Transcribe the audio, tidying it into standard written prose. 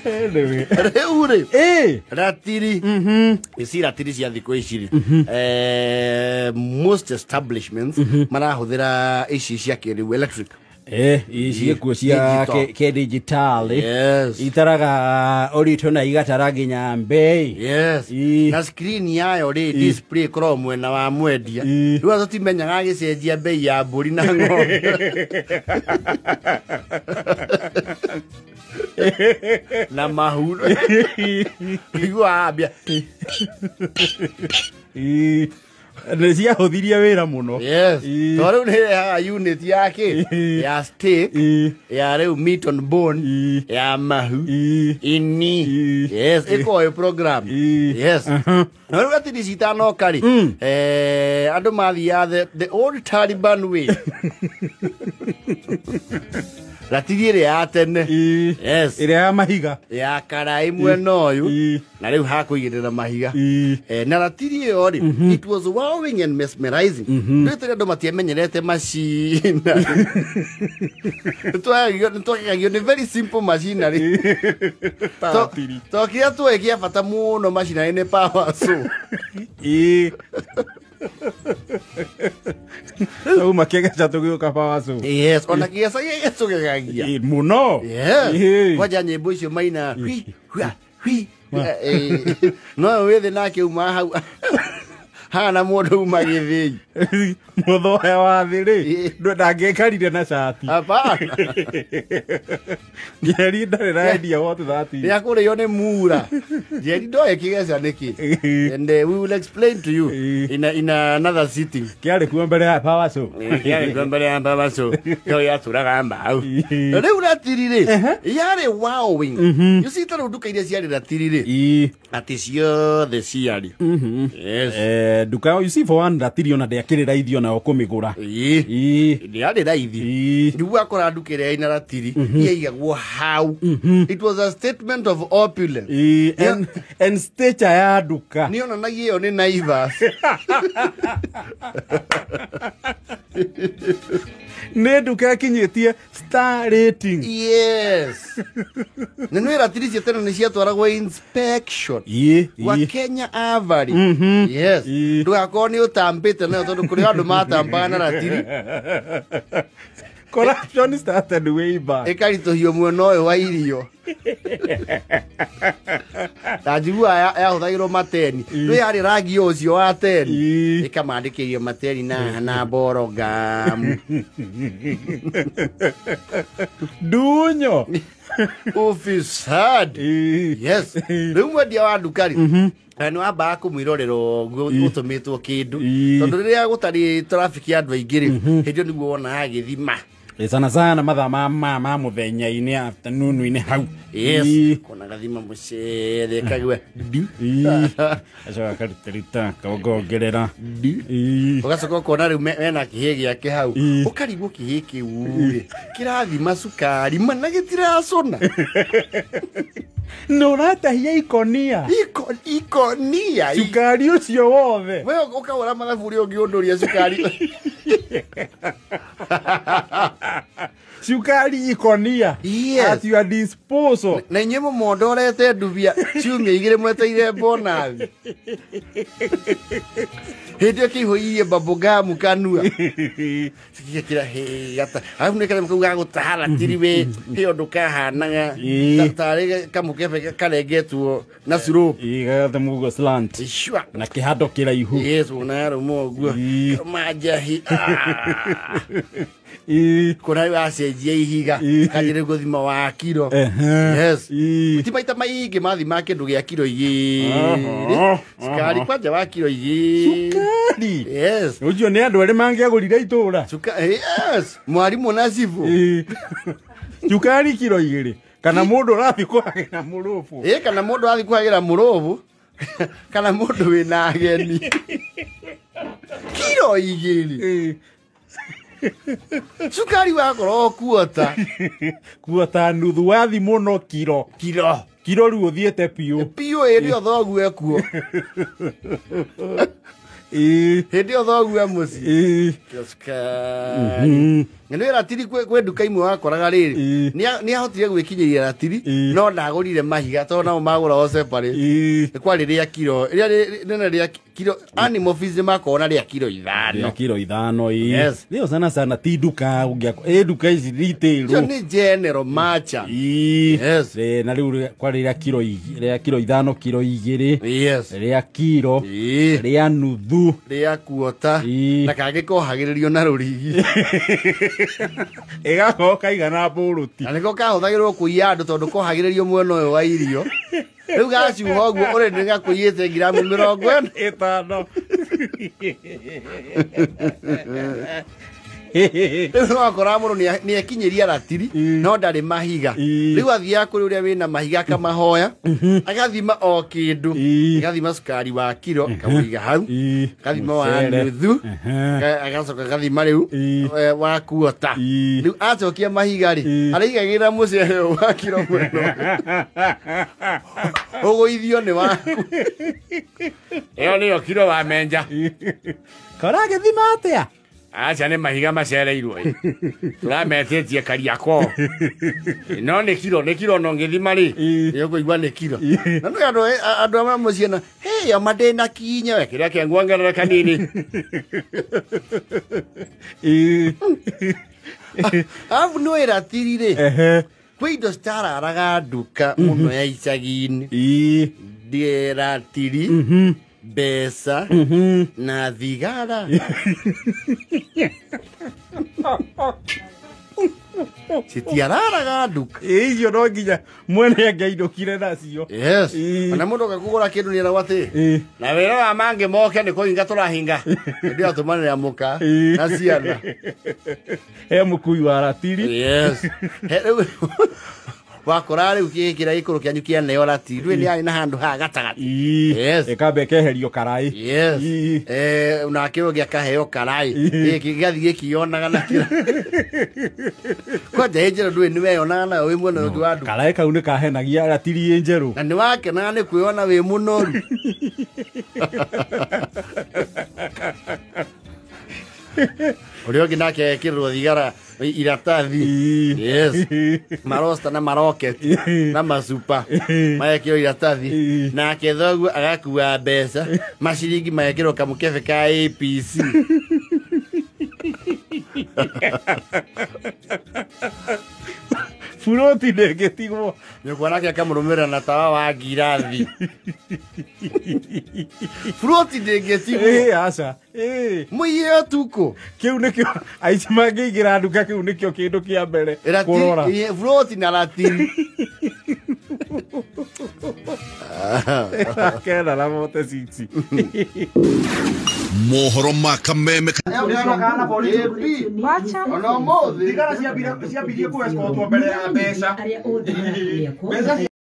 Anyway. Rĩu rĩ, Eh. ratiri ici, ratiri cia thikũ ici rĩ, most establishments marahũthĩra ici cia kĩrĩu, electric. Eh, ici kuo cia Digital. ke digital. Yes. Itaraga ũritũ na igatara nginya mbei. Yes. Ii. Na screen yayo rĩ, display ĩkoragwo mwena wa mwendia. Ii. Rĩu tũtimenyaga agĩcenjia mbei ya mbũri na ng'ombe na mahu, iguaga ambia. Ii. Nĩ ciahũthirie wĩra mũno. Yes. Ii. To rĩu nĩ ĩrehaga unit yake Ii. ya steak, Ii. ya rĩu meat on bone, Ii. ya mahu, Ii. ini. Ii. Yes, ĩkoragwo ĩ program. Ii. Yes. Na rĩu ratiri citanoka rĩ, andũ mathiaga the old Taliban way, ratiri ĩrĩa ya tene. Ii. Yes. Ĩrĩa ya mahiga. Ya karai mwena ũyũ Ii. na rĩu hakũigĩrĩra mahiga. Ii. Na ratiri ĩyo rĩ, it was wowing and mesmerizing. Rĩu tũrĩ andũ matiamenyerete macinari, nĩtwagegagio nĩ very simple machinery. Ratiri. To kĩrĩa tuoĩ kĩa bata mũno macinarĩ nĩ power saw. Ii. Auma kĩgeca tũgĩũka power saw. Yes, ona kĩgeca gĩgĩtũgegagia. Ii, mũno. Yes. Ii. Kwanja nyĩmbo icio maina hwi hwa hwi. No wĩthĩ nake uma hau hana mũndũ uma gĩthĩi. Mũthoya wa thĩ rĩ, Ii. ndangĩkarire na cati. Hapana. Njeri ndarĩ raendia what that is. Rĩa kũrĩo nĩ mura. Njeri ndoĩ kĩgeca nĩkĩ, and we will explain to you in another sitting. Kĩarĩ kuo mbere ya power saw. Kĩarĩ kuo mbere ya power saw, kĩo gĩatũraga mbaũ. Ii. Rĩu ratiri rĩ yarĩ wowing, you see, ta rĩu nduka iria ciarĩ ratiri rĩ, Ii. atĩ ciothe ciarĩ. Yes. Nduka, you see, for one, ratiri ona ndĩakĩrĩ raithi ona kũmĩgũra. Ii. Ii. Ndĩarĩ raithi. Ii. Rĩu wakora nduka ĩrĩa ĩna ratiri yaigagwo hau, it was a statement of opulence. Ii. And stature ya nduka. Nĩ onanagia ĩyo nĩ Naivas. Nĩ nduka ĩkinyĩtie star rating. Yes, na nĩ ratiri cia tene nĩ ciatwaragwo inspection Ii. wa Ii. Kenya Avari. Yes. Ii. Ndũgakorwo nĩ ũtambĩte nayo, tondũ kũrĩ andũ matambaga na ratiri. Corruption started way back. Ĩkaritũhio mwena ũyũ wa irio, na njiguaga yahũthagĩrwo mateni, rĩ yarĩ rangi ũcio wa teni. Ii. Ĩkamandĩkĩrio mateni na mborogamu. Ndunyo. Ufisadi. Ii. Yes. Rĩu mwendia wa nduka rĩ, na nĩ wambaga kũmwĩrorera ũguo ũtũmĩtwo kĩndũ, Ii. tondũ rĩrĩa gũtarĩ traffic ya andũ aingĩ rĩ, hĩndĩ ĩyo nĩguo wonaga agĩthima. Sana sana mathaa ma mũthenya-inĩ, afternoon-inĩ hau. Yes. Ii. Kona gathima mũcere kagwe ndu. Ii. Acoka akaruta kongongerera. Ndu. Ii. Ũgacoka ũkona rĩu mena kĩhĩ gĩake hau. Ii. Ũkarigwo kĩhĩ kĩu rĩ kĩrathima cukari mana gĩtiracũna. Na ũratahia ikonia. Ikonia. Cukari ũcio wothe. We ũkahũra mathabu ũrĩa ũngĩũndũria cukari. Cukari ikonia. Yes. At your disposal. Na inyuĩ mũmondorete ndubia ciumia 2 mweteire bonathi, hĩndĩ ĩyo kĩihũirie bubblegum kanua gĩkĩra gata arabu nĩ karĩa kau ga gũtaha ratiri wĩ hĩyo ndũkahanaga Ii. tarĩ kamũkebe karengetwo na syrup. Ii, gagathe mũguo slant. Sure. Na kĩhando kĩraihu. Yes, ũnarũma ũguo. Ii. Manjahi. Ii. Kũna rĩu acenjia ihiga. Ii. Kanjĩrĩ gũthima wa kiro. Yes. Ii. Ti maita maingĩ mathima kĩndũ gĩa kiro 2, cukari kwanja wa kiro 2. Cukari. Yes. Ũcio nĩ andũ erĩ mangĩagũrire itũra. Yes, mwarimũ na cibũ. Ii. Cukari kiro 2 kana mũndũ ũrathiĩ kwagĩra mũrũbũ. Ĩ, kana mũndũ athiĩ kwagĩra mũrũbũ, kana mũndũ wĩna ageni, kiro 2. Ii. Cukari wakorwo kuota. Kuota nuthu wathi mũno kiro. Kiro. Kiro rĩu ũthiĩte biũ. Piũ, ĩrĩ o thoguo ekuo. Hĩndĩ ĩyo thoguo e mũciĩ. Kiro cukari. Na nĩ ratiri kwĩ nduka imwe wakoraga rĩrĩ nĩ ahotire gwĩkinyĩria ratiri no ndagũrire mahiga tondũ namo magũragwo separate. Nĩ kwarĩ rĩa kiro rĩrĩa rĩnene rĩa kiro animal fees makoragwo na rĩa kiro 5. Rĩa kiro 5 ĩĩ. Rĩo sana sana ti nduka ũngĩakwa ĩ nduka ici retail. Icio nĩ general merchant. Yes. Na rĩu kwarĩ rĩa kiro rĩa kiro 5 kiro 2. Yes. Rĩa kiro rĩa nuthu rĩa kuota na kangĩ kohagĩrĩrio na rũrigi. Ĩgakorwo kaigana mbũrũti. Na nĩko kahũthagĩrwo kũiya andũ tondũ kohagĩrĩrio mwena ũyũ wa irio. Rĩu gacuha ũguo ũrĩ nĩ gakũiyĩte ngiramu 45. Rĩu wakora mũndũ nĩ ekinyĩria ratiri no ndarĩ mahiga. Rĩu athiaga kũrĩ ũrĩa wĩna mahiga akamahoya agathima o kĩndũ, agathima cukari wa kiro akamũiga hau, agathima wa nuthu agacoka agathima rĩu wa kuota. Rĩu acokia mahiga rĩ araigagĩrĩra mũcere ũyũ wa kiro mwena ũgũithio nĩ waku. Ĩyo nĩyo kiro wa menja. Karagĩthima atĩa? Aca nĩ mahiga macereirwo ĩ. Tũrametĩtie Kariakoo. No nĩ kiro no ngĩthima rĩ nĩ ũkũigua nĩ kiro. Na nĩ andũ amwe mũciĩ na hey ama ndĩna kinya we kĩrĩa kĩanguongerere kanini. Arabu nĩ ratiri rĩ kwĩ indo citararaga nduka mũno ya icagi-inĩ. Ndĩ ratiri mbeca na thigara. Citiararaga nduka. Icio no nginya mwene angĩainũkire nacio. Yes. Ona mũndũ oka kũgũra kĩndũ nĩeragwo atĩ na wĩra wa mangĩ moke nĩ kũhinga tũrahinga. Hĩndĩ ĩyo atũmanĩra mũka na ciana. He mũkui wa ratiri. Yes. Wakora rĩu kĩkĩra gĩkũrũ kĩanyu kĩaneo ratiri rĩu nĩ yarĩ na handũ ha gatagatĩ. Yes. Ĩkamba ĩkeherio karaĩ. Yes. Nake ũngĩ akaheo karaĩ gĩkĩ gĩgathiĩ gĩkĩonaga na kĩra. Kwanja ĩ njerũ ndũĩ nĩ weyonaga nayo wĩ mwena ũngĩ wa nduka. Karaĩ kau nĩ kahenagia ratiri ĩ njerũ. Na nĩ wakenaga nĩ kwĩyona wĩ mũnoru. Ũrĩa ũngĩ nake ekĩrĩrwo thigara iratathi. Yes. Marosta na maroketi na macupa magekĩrwo iratathi. Nake thoguo agakua mbeca maciringi magekĩrwo kamũkebe ka APC. Buroti ndĩngĩtigwo. Nyũkwa nake akamũrũmĩrĩra na tawa wa ngirathi. Buroti ndĩngĩtigwo. Aca. Mũiye ũtukũ. Kĩu nĩkĩo aici mangĩingĩra nduka kĩu nĩkĩo kĩndũ kĩa mbere kũrora. Buroti na ratiri. Kenda na mote 6. Mohoro ma Kameme. Wacha. Ona ũmũthĩ. Thigara ciambirie kũ escortwo mbere ya mbeca. Mbeca.